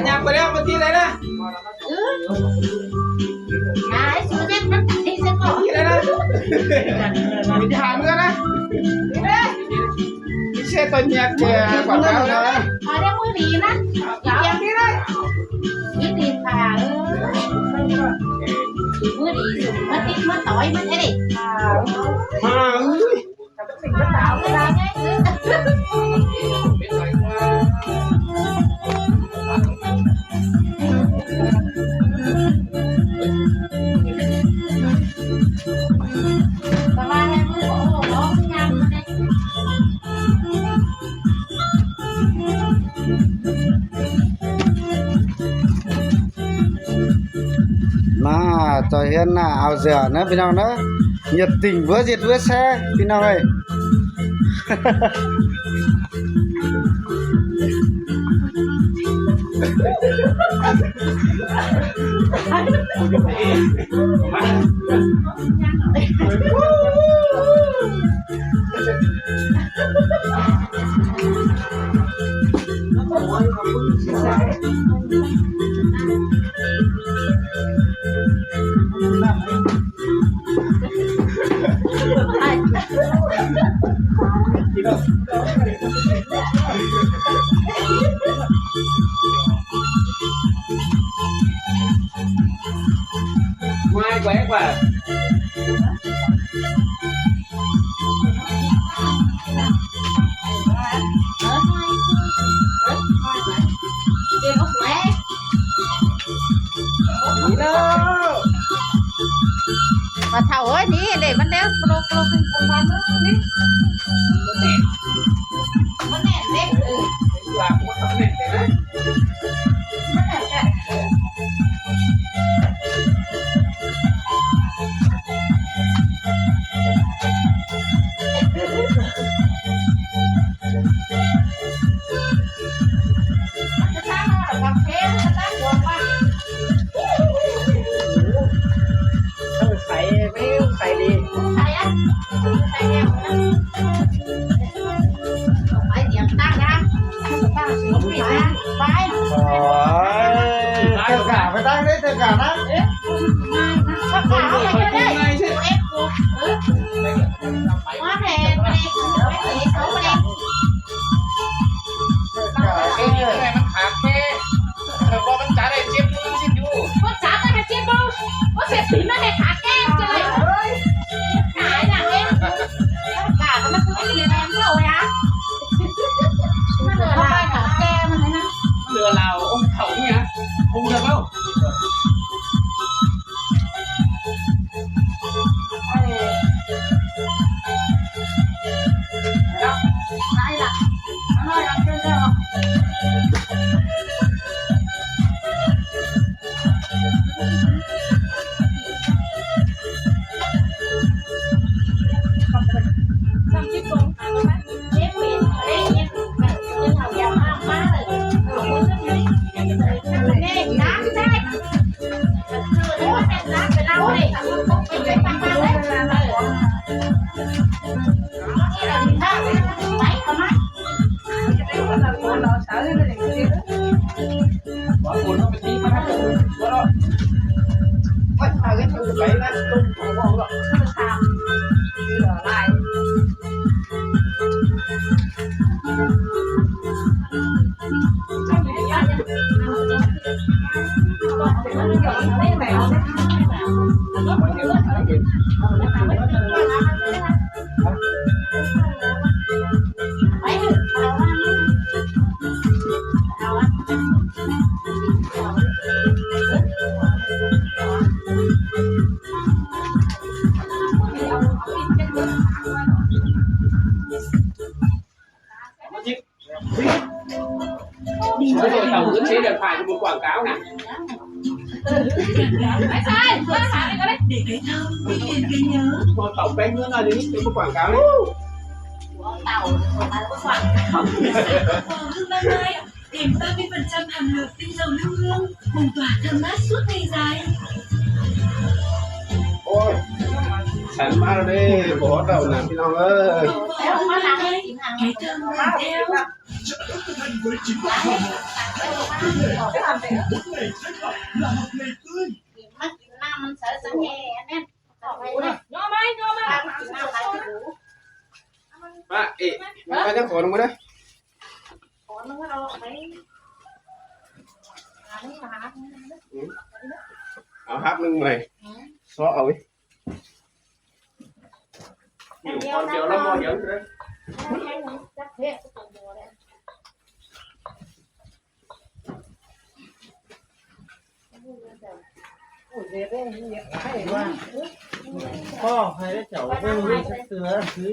ຍາງໄປແລ້ວ ມາທີ່ໃດນະ? ເອີ ນາຍ ສູເຮັດມັນໄປຊະກ່ອນ ນີ້ແຫຼະນະ ໄປຫາເມືອນະ ເອີ ເຊໂຕຍຽກແກ່ ເອົາເດີ ມື້ດີນະ ຢ່າ ມື້ດີນະ ດີດີພາ ເອີ ມື້ດີສຸມາຕິດມາຕ່ອຍມັນເດ້ ມາ ເອີຍ. ມາ ເຈົ້າເຮືອນນະ ເອົາເສື້ອນະ ພີ່ນ້ອງເດີ. ຢ່າຕິ່ງເວີເຈັດເວີແຊ ພີ່ນ້ອງເອີຍ. ວ່າເຖົ້າເອີຍ ນີ້ເດ ມັນແນວໂປຣກໆ ນີ້ ມັນແໜ້ນເດ້ ເອີ ມັນແໜ້ນເດ້ນະ. ເອີ ໃສ່ແມ່ວ ໃສ່ດີ ໃສ່ອະ ໃສ່ແລ້ວນະ ໄປຕຽມຕັ້ງນະ ຕັ້ງສິ ໄປ ໄປ ໂອ້ຍ ເຕີກາໄປຕັ້ງເດ້ ເຕີການະ ເອີ ເອີ ມາແດ່ ມາແດ່ ເອີ ໄປເອົາໄປເອົາໄປ ເອີ ມັນຂາດແມ່ ເອີ ບໍ່ ມັນຈັບໄດ້ເຈັບມືຊິຢູ່ ບໍ່ຈັບໄດ້ກະເຈັບບໍ່ ບໍ່ເສບຕີນມາໃຫ້ຂາແກ້ງຈັ່ງໃດ ເອີຍ ຂາຢ່າງເດ້ ຂາມັນຄືຊິແຮງເທົ່າຫຍັງ ມັນເຫຼືອລາວຂາແກ້ງມັນນະ ເຫຼືອລາວອົງເຖົ້ານີ້ນະ ຄົງເຫຼືອລາວ. ໄປເຖາະ Để cái thơm, để cái thơm. Ủa, tàu quảng cáo. Ủa, tàu quảng cáo. Thêm ba mươi phần trăm hàm lượng tinh dầu lưu hương, hùng tỏa thơm mát suốt ngày dài. ໂອ້ຍ ສັນມາແລ້ວເດ້ ບໍ່ຮອດເອົານະ ພີ່ນ້ອງເອີຍ. Cái thơm đuổi theo. ມັນກິນນ້ຳມັນໃສສັງແຫ ອັນນັ້ນ ຍໍໄມ້ ຍໍໄມ້ ປາເອະ ມັນກໍຍັງຂໍລົງມາເດີ້. ເອົາຮັບໜຶ່ງໃໝ່ ຊອກເອົາເວີຍ. ຢູ່ບ່ອນດຽວລະໝໍດຽວເລີຍ. ຂໍໃຫ້ເຈົ້າເບິ່ງເສືອຄື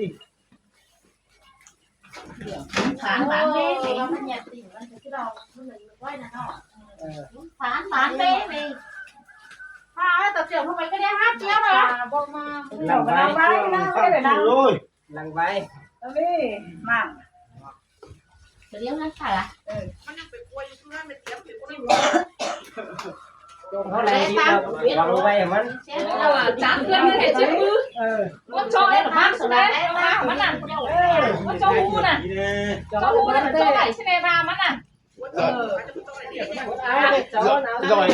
ຝານ ຝານເດ້ ມັນຢາກຕິ່ງ ມັນຄືເຮົາ ມັນເລີຍໄວ້ນະເນາະ. ເອີ ຝານ ຝານເດ້ນີ້ ພາເອົາຕາຈຽວເຂົ້າໄປກໍໄດ້ຫາຈຽວນະ ບໍ່ມາ ຫຼັງໄວ້ ຫຼັງໄວ້ ຫຼັງໄວ້ ເອີ ມາ ດຽວນັ້ນຄ່ະ ເອີ ມັນຍັງໄປກົວຢູ່ເພື່ອນ ໄປຕຽມຢູ່ ເຮົາໄລ່ທີ່ເອົາວາງໄວ້ໃຫ້ມັນ ເອີ ຕາມເພື່ອນເຮັດເຈັບມື ເອີ ບໍ່ຊ່ອຍມັນ ມັນນັ້ນ ເອີ ບໍ່ຊ່ອຍຮູ້ນະ ເຈົ້າຮູ້ນະ ເຈົ້າໄລ່ຊິແມ່ວ່າມັນນະ ເອີ ຈ່ອຍ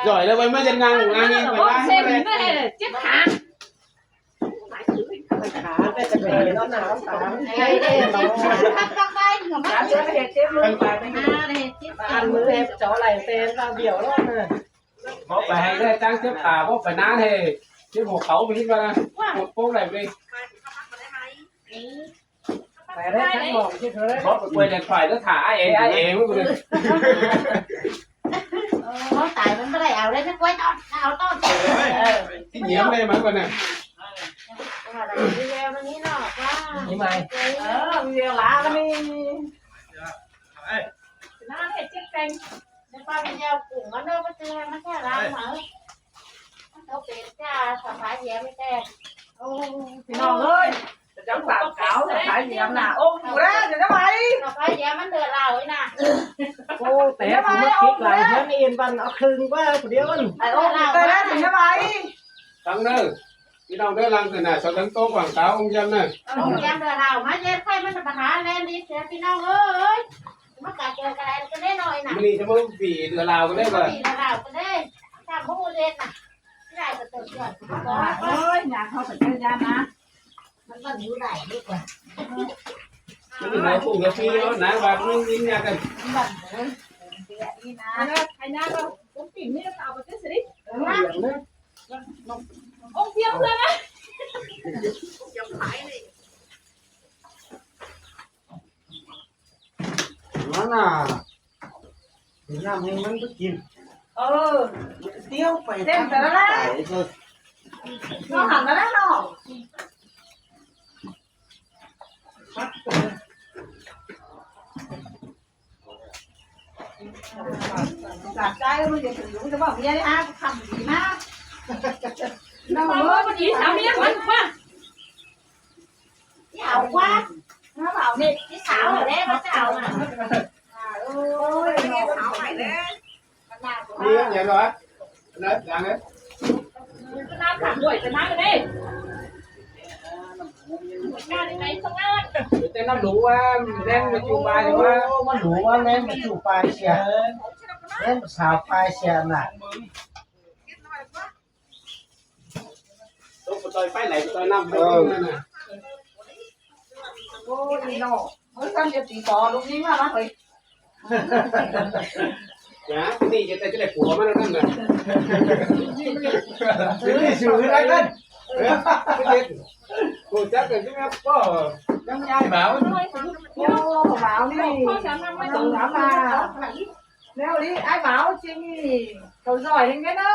ຈ່ອຍແລ້ວໄວ້ມາເຮັດງານ ງານນີ້ໄປ ເຈັບຂາ ຂາໄປຈະເປັນເນາະ ໜາວຂາ ເອີ ເອີ ເຈັບຂາ ຂາເຈັບ ເຈັບມື ເຈັບຂາ ເຈັບຂາ ອັນມືເຈັບ ເຈົ້າໄລ່ແຟນລາວດຽວເນາະ. ເວົ້າໄປໃຫ້ໄດ້ຕັ້ງເຈັບຂາ ເວົ້າໄປນານໃຫ້ເຈັບຫົວເຂົ່າ ໄປເຮັດວ່າໂຄດໂປ້ງໄດ້ບໍ່ໄດ້ ໄປໄດ້ທັງໝອກທີ່ເທີ ເວົ້າໄປກວຍແດນໄຟແລ້ວຖ້າອ້າຍເອ ອ້າຍເອ ເອີ ເຮົາຕາຍມັນບໍ່ໄດ້ເອົາເດ້ ໄປກວຍຕອນ ເອົາຕອນ ເອີ ທີ່ໜຽມໄດ້ມັນກ່ອນນະ ເອີ ມີແວວມັນນີ້ເນາະ ມີໃໝ່ ເອີ ມີແວວຫຼາມັນນີ້ ເອີ ນານເຮັດຈິດແປງ ໃນຄວາມເຈົ້າກຸ້ງມັນເດີ ມັນເຈອ ມັນແຄ່ລາວມາ ມັນເຂົາເປັນຈ້າສະພາຍແຍມແຕ່ ໂອ້ ພີ່ນ້ອງເອີຍ ຈະຈຳຕາມຂາວສະພາຍແຍມນະ ໂອ້ ຢູ່ແລ້ວ ຈະໄດ້ໄຫວ ສະພາຍແຍມມັນເດືອລາວນີ້ນະ ໂອ້ ແຕ່ຜູ້ມາຄິດຫຼາຍເຮືອນເອັນບັນເອົາຄຶ່ງວ່າຜູ້ດຽວ ໄອ້ໂອ້ ແຕ່ແລ້ວ ຈະໄດ້ໄຫວ ຟັງເດີ ພີ່ນ້ອງເດີ ຫຼັງເດີນະ ສະເຖິງໂຕກວາງຂາວອົງຍຳນະ ອົງຍຳເດີລາວ ມາເຢັນໄຂ້ມັນປະຫາແລນດີເສຍ ພີ່ນ້ອງເອີຍ. ມາກະເຈີກະແລນກັນແນ່ໜ້ອຍນະ ມື້ນີ້ຈະມາປີເດືອລາວກັນເດ້ ມາປີເດືອລາວກັນເດ້ ຖ້າບໍ່ເຮັດນະ ຊິໄດ້ກະເຕີບເດືອນ ໂອ້ຍ ຍາເຂົ້າໄປເຈີຍາມາ ມັນມັນຢູ່ໄດ້ດີກວ່າ ມັນຢູ່ໃນຜູ້ກັບພີ່ເນາະ ນາງວ່າມັນຍິງຍາກັນ ມັນບັນເດີ ເດືອນນີ້ນະ ໃຫ້ນາງເອົາຕົ້ນຕີນນີ້ເອົາໄປເຕີບຊິ ເອີ ອົງເພຍເພື່ອນະ ນັ້ນນະ ເອົານ້ຳໃຫ້ມັນໄປກິນ ເອີ ດຽວໄປ ເຕັມແຕ່ລະ ເຮົາຫັນແລ້ວເນາະ ສະໃຈມັນຈະຖື ມັນຈະບອກເມຍເດ້ ຫາຄຳດີນະ ເນາະ ເອີ ມັນດີສາມີມັນວ່າ ຊິເອົາກວ່າ ມາເອົານີ້ ພີ່ສາວເດ້ມາເອົານະ ໂອ້ຍ ເອົາໃໝ່ເດ້ ນີ້ຫຍັງວະ ນະ ຫຍັງເດ້ ນ້ຳຂັງດ້ວຍ ເປັນນ້ຳເດ້ ງານໃນສະງາດ ແຕ່ນ້ຳຫຼູວ່າ ແລງມາຈູປາຍວ່າ ໂອ້ ມັນຫຼູວ່າ ແລງມາຈູປາຍເສຍ ແລງສາວປາຍເສຍນະ. ຕົກໄປຕໍ່ຍໄຟໄຫຼໄປຕໍ່ຍນ້ຳໄປ ເອີ ນັ້ນນະ ໂອ້ຍ ອີ່ນ້ອງ ເອີ ຊັ້ນຈະຕີຕໍ່ລູກຍິງມາລະເຮີ້ຍ ນະ ນີ້ຈະໄດ້ ຈະໄດ້ຜົວມາແລ້ວນັ້ນນະ ນີ້ຊິເຮັດໄດ້ນັ້ນ ເອີ ເຮັດ ຮູ້ຈັກກັນຢູ່ແມ່ນບໍ່ ຍັງຍາຍບ່າວ ໂອ້ ບ່າວນີ້ ມາ ແນວນີ້ ອ້າຍບ່າວຈິງນີ້ ເຂົາຊ່ອຍເຮັດແນວ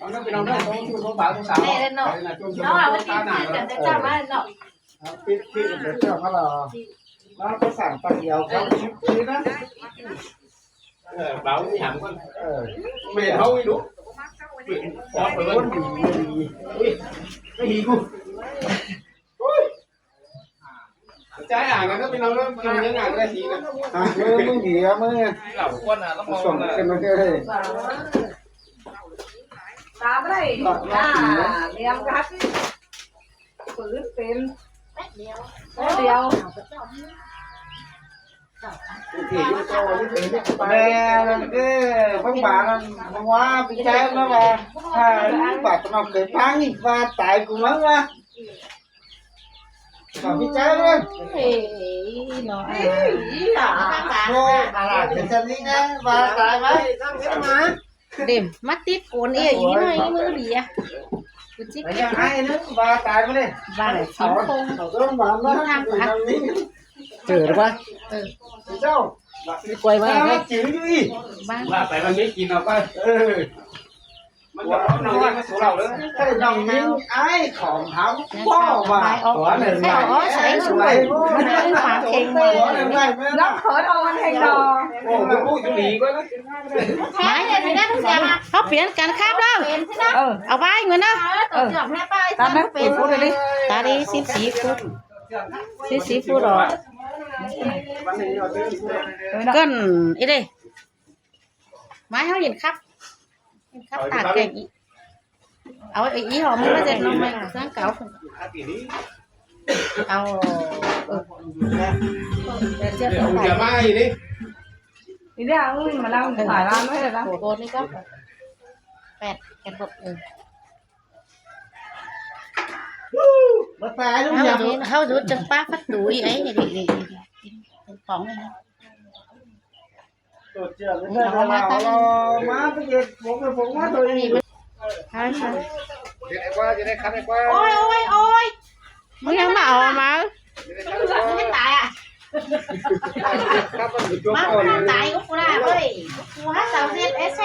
ເອົາເດີພີ່ນ້ອງເດີ ໂຕຊູ່ໂຕບ່າວໂຕສາວ ແມ່ນເນາະ ເນາະ ເອົາໄວ້ຕິດຊື່ກັນແຕ່ເຈົ້າມາເນາະ ເອົາ ປິດ ປິດ ເຈົ້າມາລະ ລາວໄປສ້າງຕາດຽວເຂົາ ເອີ ຊິບປີນະ ເອີ ບ່າວມີຫຍັງກ່ອນ ເອີ ແມ່ເຮົາອີກດຸ ຄົນດີ ດີ ເອີຍ ໄປຫີກູ ໂອ້ຍ ຈ່າຍອ່າງກັນເດີພີ່ນ້ອງເດີ ກິນຍັງອ່າງໄດ້ດີນະ ອ່ະ ເອີ ມຶງດີອ່ະ ມຶງ ເຫຼົ້າກ່ອນນະ ລະມອງ ສົ່ງຂຶ້ນມາເດີ ຕາບໍ່ໄດ້ ອ່າ ລຽມກັນ ປືນເປັນ ແປັບດຽວ ແປັບດຽວ ແມ່ນເດີ ເບິ່ງບາດນັ້ນ ເມື່ອວານ ພີ່ຊາຍມາວ່າ ອ່າ ບາດຕະນອກເຄີຍຟັງ ວ່າຕາຍກູມັນວ່າ ບອກພີ່ເຈົ້າເດີ ເອີຍ ເນາະ ໂອ້ ອາລາດເປັນຊັ້ນນີ້ນະ ວ່າຕາຍມາ ເດ້ມາຕິດໂກນເອງອີກໜ້ອຍ ມືເບຍ ກູຈິກ ໄປຍັງໄອ້ນະ ວ່າຕາຍມາເດ້ ວ່າແຫຼະ ຊິງຄົງ ເອົາເອົາເອົາ ມີທາງປາ ເຈີຫຼືວ່າ ເອີ ເຈົ້າ ມີກວຍວ່າ ເອີ ເອີ ຈື່ຢູ່ອີກ ວ່າ ວ່າໄປມັນມີກິນເອົາໄປ ເອີ ມັນກໍເອົານ້ອງຍິງມາສູ່ເຮົາເດີ ເອີ ນ້ອງຍິງອ້າຍຂອງເຮົາ ພໍ່ວ່າ ອອກ ໃສ່ສວຍ ມັນເປັນປາເຄັງວ່າ ນ້ອງເຂີນອອກມາເພງດອກ ໂອ້ ມັນຮູ້ຢູ່ດີກ່ອນນະ ມາ ເຮົາປ່ຽນກັນຄາບເດີ ເອີ ເອົາໄວ້ເງິນເດີ ເອີ ຕາມນັ້ນເປັນພຸດເລີຍ ຕາດີ ສິບສີ່ ພຸດ ສິບສີ່ ພຸດດອກ ເກີ້ນອີເດ້ ມາ ເຮົາເຫັນຄັບ ເຫັນຄັບຕາກແກງອີກ ເອົາອີ່ຫໍ່ມັນມາເສັດນ້ອງໃໝ່ ເຄື່ອງເກົ່າ ເອົາ ເອີ ດຽວມາອີກນີ້ ອີເດ້ ເອົາມາລາວ ເອີ ຂາຍລາວໄວ້ລະ ໂກນນີ້ກໍແປດ ແປດ ເອີ ມາຕາຍລູກ ເຮົາ ເຮົາຢຸດຈັ່ງປາກປະຕູອີກ ເອີ ນີ້ ນີ້ ຂອງນີ້ ມາ ມາ ມາ ໄປເຮັດຜົງ ຜົງມາໂຕນີ້ ໃຊ່ ໃຊ່ ເຮັດໃຫ້ກວ່າ ເຮັດໃຫ້ຄັນໃຫ້ກວ່າ ໂອ້ຍ ໂອ້ຍ ໂອ້ຍ ມຶງຍັງມາເອົາມາ ເຮັດໃຫ້ຕາຍອະ ມາ ມາຕາຍກັບກູລະເວີຍ ກູຫາສາວເຊັດແອແຊ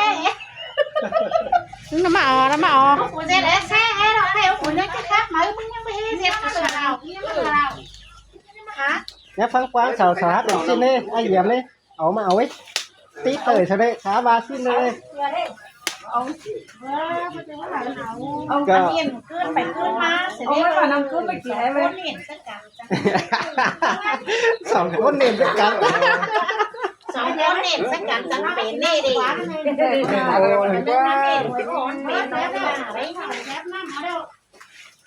ມຶງນະມາເອົາ ນະມາເອົາ ກູເຊັດແອແຊ ເນາະ ໃຫ້ກູຍັງຈະຄັບມາ ມຶງຍັງໄປເຮັດ ເຮັດກູສາວ ຍັງມາລາວ ຮະ ແນວຟັງກວ້າງ ສາວ ສາວຮັກເປັນຊິເນ ອ້າຍຢຽມເນ ເອົາມາເອົາໄວ້ ຕິເຕີຍຊະເດ ຊາວາຊິນເລີຍ ເອົາ ເອົາ ກໍ ເອົານ້ຳເກັນໄປເກັນມາ ເອົາໄວ້ວ່ານ້ຳເກັນໄປກິນໄດ້ໄວ້ ຄົນເຫັນຄືກັນ ສອງຄົນເຫັນຄືກັນ ສອງຄົນເຫັນຄືກັນ ຈັ່ງເປັນນີ້ເດ້ ໂອ້ຍ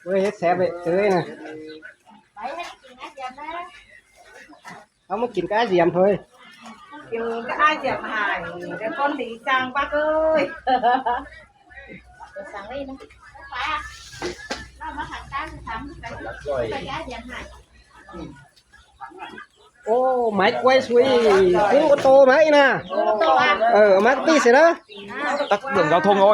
ເວີຍ ເຮັດແຊບເວີຍ ເອີຍນະ ເອົາມາກິນກັບອ້າຍຢຽມເຮີ້ຍ ກິນກັບອ້າຍຢຽມຫາຍ ແຕ່ຄົນດີຈັ່ງປາກເອີຍ ສັ່ງໄວ້ນະ ໄປ ເຮົາມາຫາຕາມ ໄປ ໄປຢຽມຫາຍ ໂອ້ ໄມ້ກວຍສຸຍ ປຸງໂອໂຕມາອີກນະ ໂອໂຕອະ ເອີ ເອົາມາປີ້ເສຍເດີ ຕັກເບິ່ງເຂົາທົ່ງເອົາ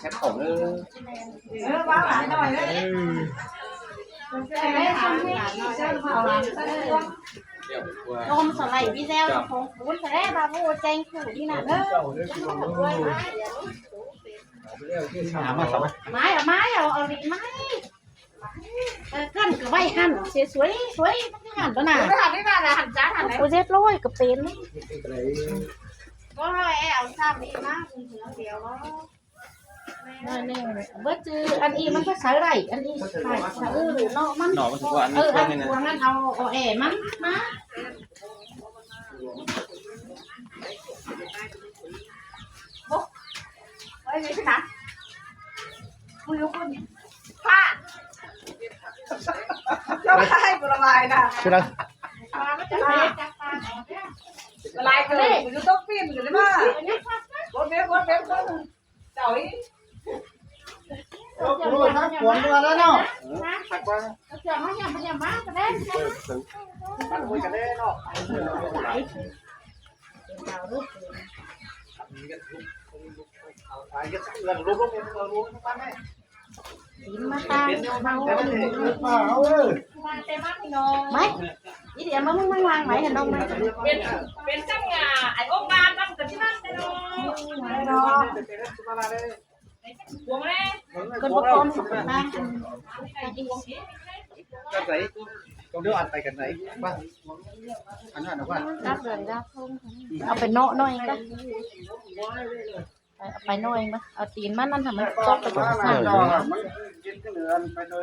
ແຊບເຂົ້າເດີ ເອີ ວ່າຫຼາຍໜ້ອຍເດີ ເອີ ເອີ ເອີ ເອີ ລົມສະໄຫຼວິແວວຂອງຄູນແທ້ ບາບູແຈ້ງຄູນີ້ນະເດີ ຫາມາຊະ ໄມ້ ເອົາໄມ້ ເອົາ ເອົາໄມ້ ເອີ ເກີ້ນກໍໄວ້ຫັ້ນ ສວຍໆ ສວຍ ມັນຄືຫັ້ນຕົວໜ້າ ໄປຫັ້ນນີ້ນະ ຫັ້ນຈ້າ ຫັ້ນ ໂອ້ ເຈັດຮ້ອຍກໍເປັນ ບໍ່ຮ້ອຍ ເອົາຊ້ຳອີກມາ ເຮືອງດຽວບໍ່ ໜ້ອຍໜຶ່ງ ເບິດຈື່ ອັນອີ່ມັນກໍໃຊ້ໄດ້ ອັນອີ່ໃຊ້ ເອີ ເນາະ ມັນ ເນາະ ມັນຖືວ່າອັນ ເອີ ອັນພວກນັ້ນເອົາ ເອົາແອມັນມາ ໂອ້ ໄວ້ນີ້ນະ ລະລາຍເກີນ ຢູ່ຕ້ອງປີ້ນກັນເລີຍ ບໍ່ແມ່ນ ບໍ່ແມ່ນ ເຈົ້າອີກ ໂອ້ຍ ໜ້າກວນຕົວແລ້ວເນາະ ຄັກວ່າ ເຈົ້າມາ ຢ່າມາ ຢ່າມາ ກະແດນ ກະແດນເນາະ ມາຕາມເຮົາ ໄມ້ ອີເດຍ ມາ ມາ ມາວາງໄວ້ໃຫ້ນ້ອງ ເປັນ ເປັນຈັງຫວະ ໄອ້ອົງການມັນກໍຊິມາແຕ່ນ້ອງ ເນາະ ເພິ່ນບໍ່ພ້ອມ ກັນໃດ ຕ້ອງເດີນອັນໄປກັນໃດ ວ່າ ອັນນັ້ນວ່າ ເອົາໄປເນາະໜ້ອຍກໍ ໄປ ເອົາໄປໜ້ອຍ ເອົາຕີນມັນນັ້ນ ໃຫ້ມັນຕົກໄປຕົກ ເອີ ມັນກິນຄືເຫຼືອ ອັນໄປເລີຍ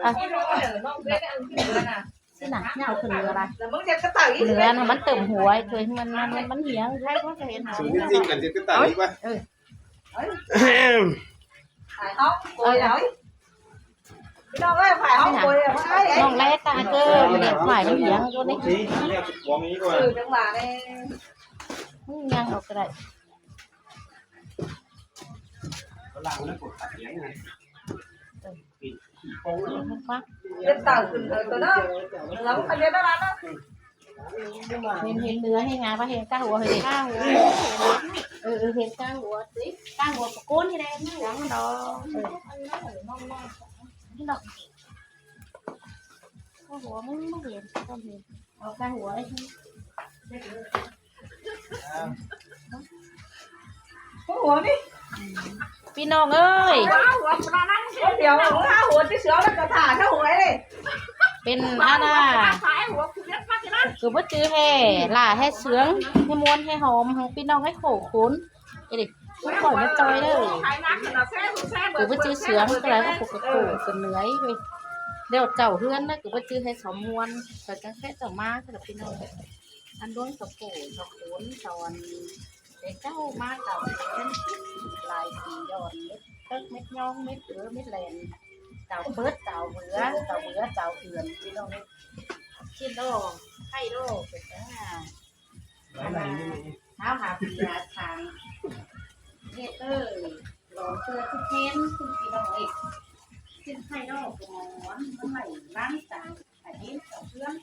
ຊິນະ ຢ່າເອົາຂຶ້ນເຫຼືອຫຼາຍ ເຫຼືອນະ ມັນເຕີມຫົວ ເອີ ມັນ ມັນ ມັນຫຽງ ໃຜມັນກໍເຫັນ ສູງຈິງກັນ ຊິກະຕາຍອີກວ່າ ເອີ ຖ່າຍເຮົາໂກຍເອົາ ພີ່ນ້ອງເອີຍ ຖ່າຍເຮົາໂກຍເອົາ ນ້ອງແລຕາເກີ ແລ ຖ່າຍມັນຫຽງຢູ່ນີ້ ເອີ ຈັງຫວະນີ້ ຍັງອອກກໍໄດ້ ເຮັດຕາຂຶ້ນເດີຕົວເດີ ເຫຼືອມັນຂະເຮັດແລ້ວນະ ເຫັນ ເຫັນເຫຼືອ ເຫັນງາມວ່າ ເຫັນກາຫົວ ເຫັນກາຫົວ ເອີ ເອີ ເຫັນກາຫົວຕິ ກາຫົວປະໂກນນີ້ແຫຼະ ມັນຫຍັງດອກ ເອີ ນີ້ດອກ ກາຫົວມັນບໍ່ເຫັນ ບໍ່ເຫັນ ເອົາກາຫົວ ຫົວນີ້ ພີ່ນ້ອງເອີຍ ຫົວ ຫົວ ດຽວ ຫົວ ຫົວທີ່ເສືອ ແລ້ວກໍຖ້າເຮົາຫົວເດ້ ເປັນອັນນ່າ ຄືບໍ່ຈື່ແຮ່ຫຼ້າແຮ່ເຊື່ອງ ແຮ່ມ່ວນແຮ່ຫອມ ພີ່ນ້ອງເອີຍ ໂຂກຂຸນ ເອີ ຂ້ອຍມາຈອຍເດີ ຄືບໍ່ຈື່ເຊື່ອງ ກໍໄດ້ວ່າ ໂອ້ໂຫ ເປັນເໜືອຍເວີຍ ແລ້ວເຈົ້າເຮືອນນະ ຄືບໍ່ຈື່ແຮ່ສອມມ່ວນ ຂ້ອຍຈັ່ງແຄ່ເຈົ້າມາ ພີ່ນ້ອງ ອັນດວງສະໂປ ສະໂປນ ສອນ ແຕ່ເຈົ້າມາເຈົ້າເປັນຫຼາຍປີດອນ ເມັດເຕີກເມັດຍອງ ເມັດເອີ ເມັດແລນ ເຈົ້າເປີດ ເຈົ້າເບືອ ເຈົ້າເບືອ ເຈົ້າເຮືອນ ພີ່ນ້ອງເອີຍ ຄິດໂລ ໃຫ້ໂລ ເປັນຈັ່ງ ອັນນ່າ ເຮົາຫາປີຫາທາງ ເຮັດເອີ ຫຼອງເທື່ອທຸກເຫັນ ຄືພີ່ນ້ອງເອີຍ ຊິໃຫ້ໂລ ກໍໝອນ ມັນໄຫຼລ້າງຈານ ໃຫ້ເຫັນເຈົ້າເຮືອນ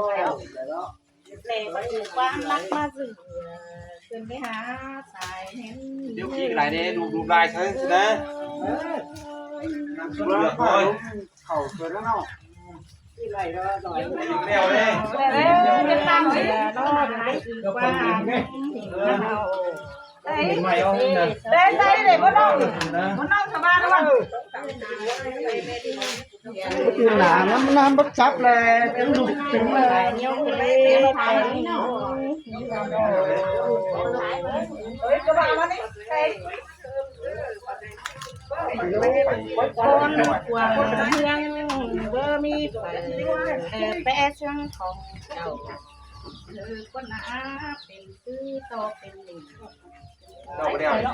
ແລ້ວ ແລ້ວກໍຖືກຄວາມຮັກມາຊື້ ຂຶ້ນໄປຫາສາຍແຫ່ງ ດຽວຂີ້ກະໄດເດ້ ລູບໆລາຍເທິງຊີ້ນະ ເອີ ເຂົ້າເຖິງແລ້ວເນາະ ແລ້ວເດ້ ເປັນຕາມເຫຼືອເນາະ ຫຼາຍກວ່າ ໄດ້ ໄດ້ ໄດ້ ໄດ້ບໍ່ນ້ອງ ບໍ່ນ້ອງສະບາຍແລ້ວ ຕື່ນໜາ ນ້ຳ ນ້ຳບັກຈັບແລະ ເປັນລູກເປັນແມ່ ເອີຍ ກະບະມານີ້ ຄົນກວ້າງເມືອງ ບໍ່ມີໃຜ ແຕ່ແປເຊື່ອງຂອງເຈົ້າ ເອີ ຄົນໜ້າເປັນຄືຕໍ່ເປັນນີ້ ເຈົ້າບໍ່ໄດ້ເອົາແນ່.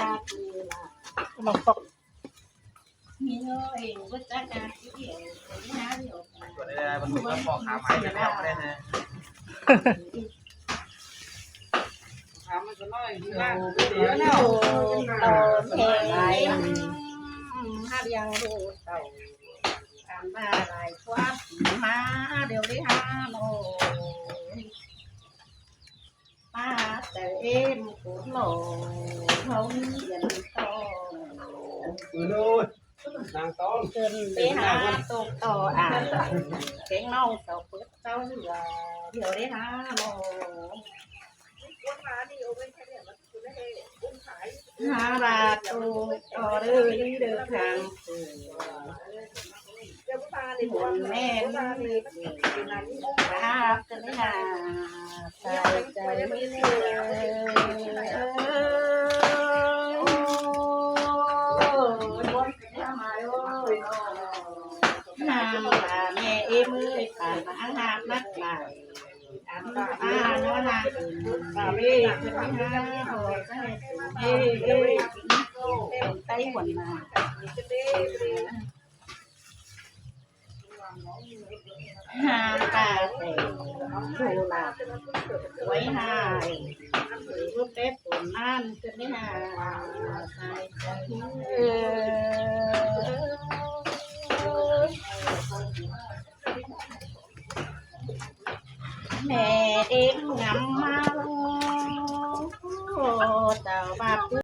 າດນີ້ລະ ນ້ອງປອກ ມີເຮົາເອງບໍ່ຈັກງານທີ່ດຽວ ໄປຫາດຽວ ຕົວໃດໆ ມັນບໍ່ພໍຂາໄມ້ແລ້ວບໍ່ໄດ້ແທ້ ຂາມັນກໍນ້ອຍ ເຮົາເປັນເນາະ ຕອນແຮງ ຫາລ້ຽງລູກເຕົ້າ ການມາຫຼາຍຄວາມມາດຽວໄດ້ຫາໂລ ມາແຕ່ເອັມໂກໂລ ເຮົາມີອັນຕ້ອງ ເອີ ນາງຕ້ອງ ເພິ່ນໄປຫາຕົກຕໍ່ອາ ແກງນ້ອງເຈົ້າເປີດເຈົ້າເຫຼືອ ດຽວໄດ້ຫາໂລ ຫາລາຕູກຕໍ່ເດີ ດີເດີທາງເສືອ ແມ່ນ ຮັກກັນນາ ໃສ່ໃຈເດີ ນາງລາແມ່ເອີຍ ເມື່ອຍປານນາງຮັກນັກຫຼາຍ ອັນອາໂນນາ ເອີຍ ເອີຍ ເອີຍ ເປັນໄຕຫົວໜ້າ ຫາປາແຕ່ໂດລາ ໄວ້ຫາ ເອີຍ ຮູບແບບໂບລານ ເພິ່ນໄດ້ຫາ ເອີ ແມ່ເດັກງາມມາໂລ ເຈົ້າວ່າປູ